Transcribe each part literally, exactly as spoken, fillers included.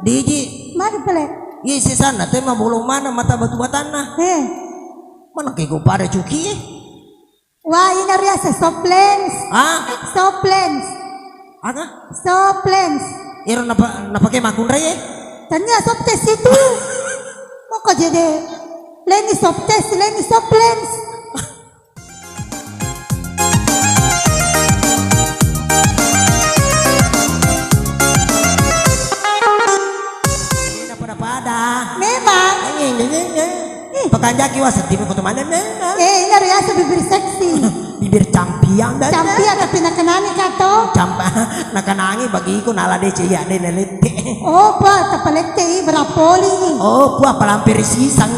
Diji. Magi pale? Iya, sisanna te mabolo maneng mata batu-batanna. Eh. Mana ke go pada cuki, eh? Wah, ina riaseng soft lens. Ah? Soft lens. Aga? Soft lens. Ero napa-, napake makkunrai, eh? Tania soft test itu. Moko jede. Leni soft test, leni soft lens. Pada-pada. Memang. Anjing, anjing, anjing. Ih. Pakanjaki wa seddimi ko temanna. Eh, ini riaseng bibir seksi. Bibir campiang dan campiang, tapi nakenani kato. Campa, nakenangi bagiku nala dece iya de nalette. Oh, pa, tapalette i berapoli. Oh, pa, palampiri sisang.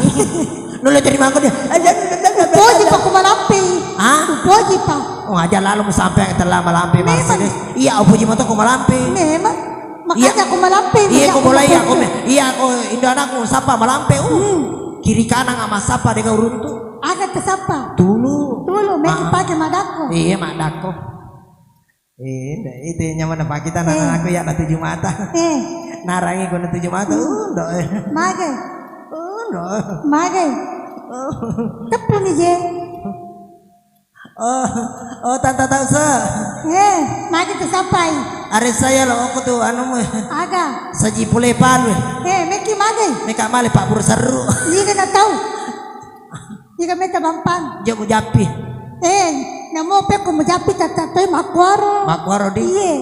Nulle terima aku dia. Upoji pa ku malampe. Hah? Upoji pa. Oh, aja lalu sampai telah malampe. Memang. Mercedes. Iya, upoji motor ku malampe. Memang. Makanya aku malampe. Iya, aku mulai aku. Iya, aku indo anakku sapa malampe. Uh. Hmm. Kiri kanan ama sapa dega uruntu. Aga te sapa? Tulu. Tulu, meki pake madakko. Iya, madakko. Eh, ndak, itu nyaman apa kita, eh, anak aku ya, na tujuh mata. Eh. Narangi ko na tujuh mata. Hmm. Uh, ndak, eh. Mage. Uh, ndak. Mage. Oh. Teppu ni je. Oh, oh, tanta tau se. Eh, mage tu sapai. Are saya lo, aku tu anu, eh. Aga. Saji pule palu, eh. Eh, meki mage. Meka male Pak Buru Seru. Iya, na tau. Iga meta bampang. Jok mujappi. Eh, namo pekko mujappi tata toi makkuaro. Makkuaro di. Iye.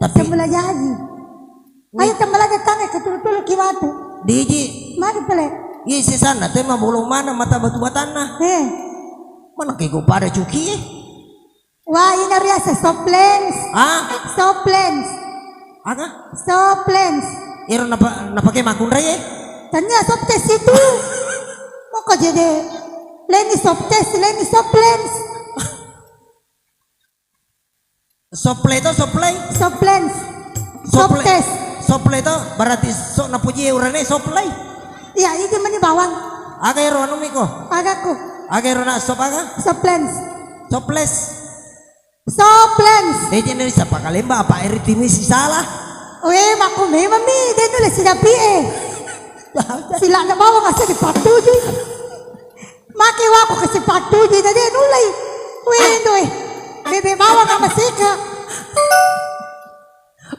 Tapi semula jaji. Ayo tembala datang ke tulu-tulu ki watu. Diji. Magi pale? Iya, sisanna te mabolo maneng mata batu-batanna. Eh. Mana ke go pada cuki, eh? Wah, ina riaseng soft lens. Ah? Soft lens. Aga? Soft lens. Ero napa-, napake makkunrai, eh? Tania soft test itu. Moko jede. Leni soft test, leni soft lens. Soft play to, soft play? Soft lens. Soft test. Soft play to berarti sok napuji urane soft play. Iya, itu meni bawang. Aga ero anu miko? Agaku. Aga ero na soft aga? Soft lens. Soft lens. Soft lens. Eh, jadi siapa kalemba apa eri timi si salah? Weh, makku memang mi, de nulle sidapi, eh. Sila na bawang asa dipatuju. Make wako ke sipatuju, jadi nullei. Weh, doe. Bebe bawang ama seka.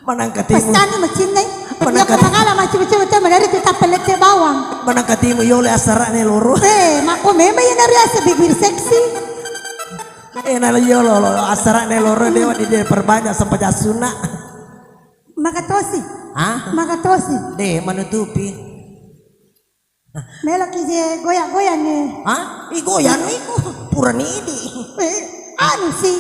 Manang katimu. Pesanni macinnai. Manang katimu. Mangala macimu-cimu te madari kita pelette bawang. Manang katimu yole asarane loro. Eh, makko memang iya nariasa bibir seksi. Eh, nala yolo, lo, asarane loro dewa di, de perbanyak sempajang sunna. Makatosi. Hah? Makatosi. De manutupi. Meloki je goyang-goyang ni. Hah? Ih, goyang iku. Purani idi. Eh, anu sih.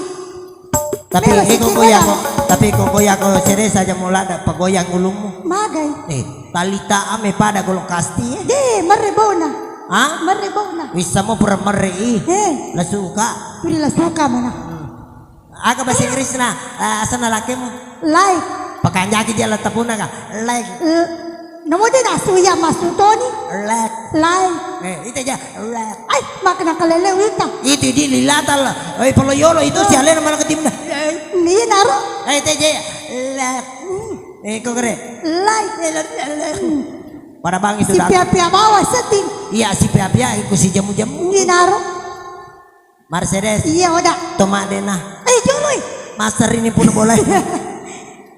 Tapi iko goyang ko, tapi iko goyang ko sere saja mula ada pegoyang ulungmu. Magai. Eh, talita ame pada golok kasti, eh. De, merre bona. Hah? Merre bona. Wissamo pura merre i. Eh. Lasuka. Puri lasuka mana? Hmm. Aga bahasa Inggrisna, eh, asana lakemu? Like. Pakanjaki jala tapuna ka? Like. Eh, namo de nasu ya masu toni? Like. Like. Eh, ite ja. Like. Ai, makna kalele wita. Itu di lilata la. Oi, polo yolo itu si alena mana ketimna. Ni naro. Eh, ite ja. Like. Hmm. Eh, kok kere? Like. Pada bang itu si pia-pia bawa setting. Iya, si pia-pia iku si jamu-jamu. Ni naro. Mercedes. Iya, oda. Tomak dena. Eh, joloi. Master ini pun boleh.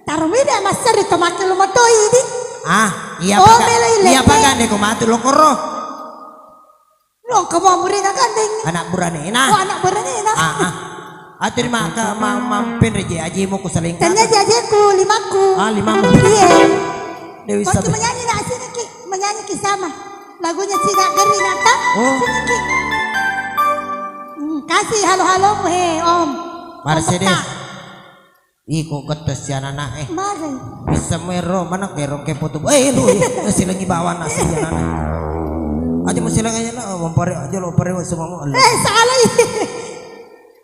Taruh beda master itu makin lu matoi di. Ah, iya. Oh, paga. Melo ile. Iya, paga nih, kau mati lo koro. Lo kamu amurina gandeng. Anak burane nah. Oh, anak burane nah. Ah, ah. Ah, terima kasih, ma, ma, penreje aji mau ku selingkat. Tanya aja aku limaku. Ah, limamu. Iya. Dewi Waktu Sabi. Menyanyi nak sini ki, menyanyi ki sama. Lagunya Cina Geri Nata. Oh. Sini ki. Hmm, kasih halo-halo he Om. Mercedes. Om Peta. Iko gettes si anak-anak eh. Mari. Bisa mero mana kero ke foto. Eh lu eh. Silengi bawa nasi anak-anak. Aja mau silang aja nak. Mempare aja lo pare semua mau. Eh salah.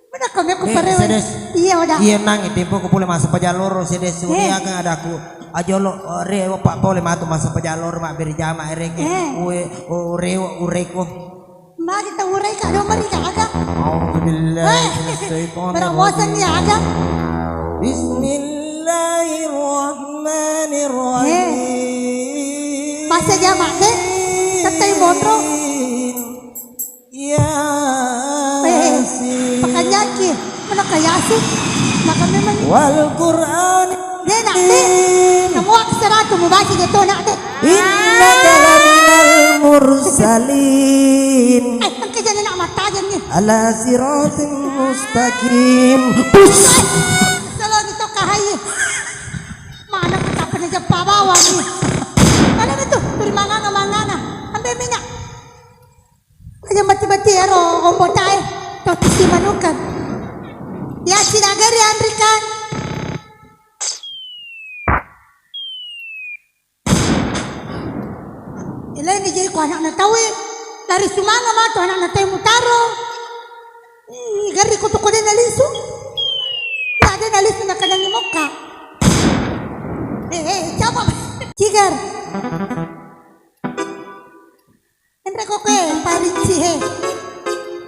Mana kami aku pare. Sedes. Iya udah. Iya nang tempo ku pole masa pajaloro sedes. Iya kan ada aku. Aja lo rewa pak pole matu masa pajaloro mak berjama ereke. Ue urewa ureko. Mari kita urai kak domari kak aga. A'udzubillahi minasyaitonir rajim. Berawasan ya aga. Bismillahirrahmanirrahim. Saja mak de, tettai monro. Eh, eh, pakanyaki, mana ka Yasin? Maka memang wal Qur'an. De nak de, kamu aku seratu mubaca de to nak de. Innaka laminal mursalin. Eh, engka jadi nak mata aja nih. Ala siratim mustaqim. Pus. Selalu gitu kahai. Mana kita pernah jeppa bawang nih. Mana itu? Beri manganga manganga. Ambil minyak. Aja mati-mati ero ombotae. Tau tisi manukan. Ya, sinagari anrikan. Ilaini je ko anakna tauwe. Lari sumanga matu anakna tauwe mutaro. Ih, gari ko toko dena lisu. Ya dena lisu na kadangi mokka. Eh, eh, coba. Cigar. Enre ko ke parinci he.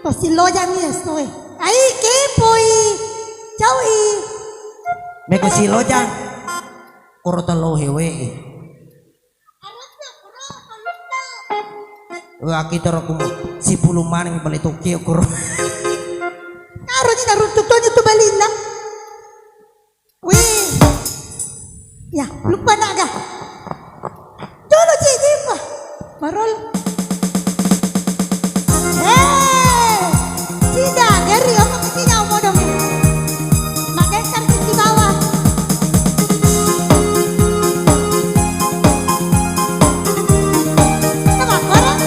To silojang ni esto he. Ai kepoi. Caui. Meko silojang. Koro telo hewe. Wah, kita ro kumu sipulung maneng bale toke koro. Karo ni naruntutonyo tu balinna. Wih. Ya, lupa naga. Dulu Ci Diva. Marol. Eh, Cida, geri apa ke Cida modom. Makai kartu di bawah. Sama korang.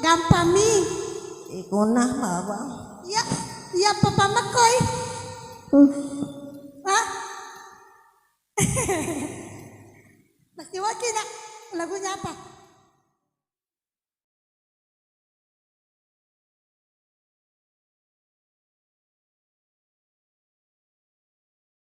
Gampang mi. Ikona bawang. Iya, iya papa makoi. Hah? Pasti waki nak lagunya apa?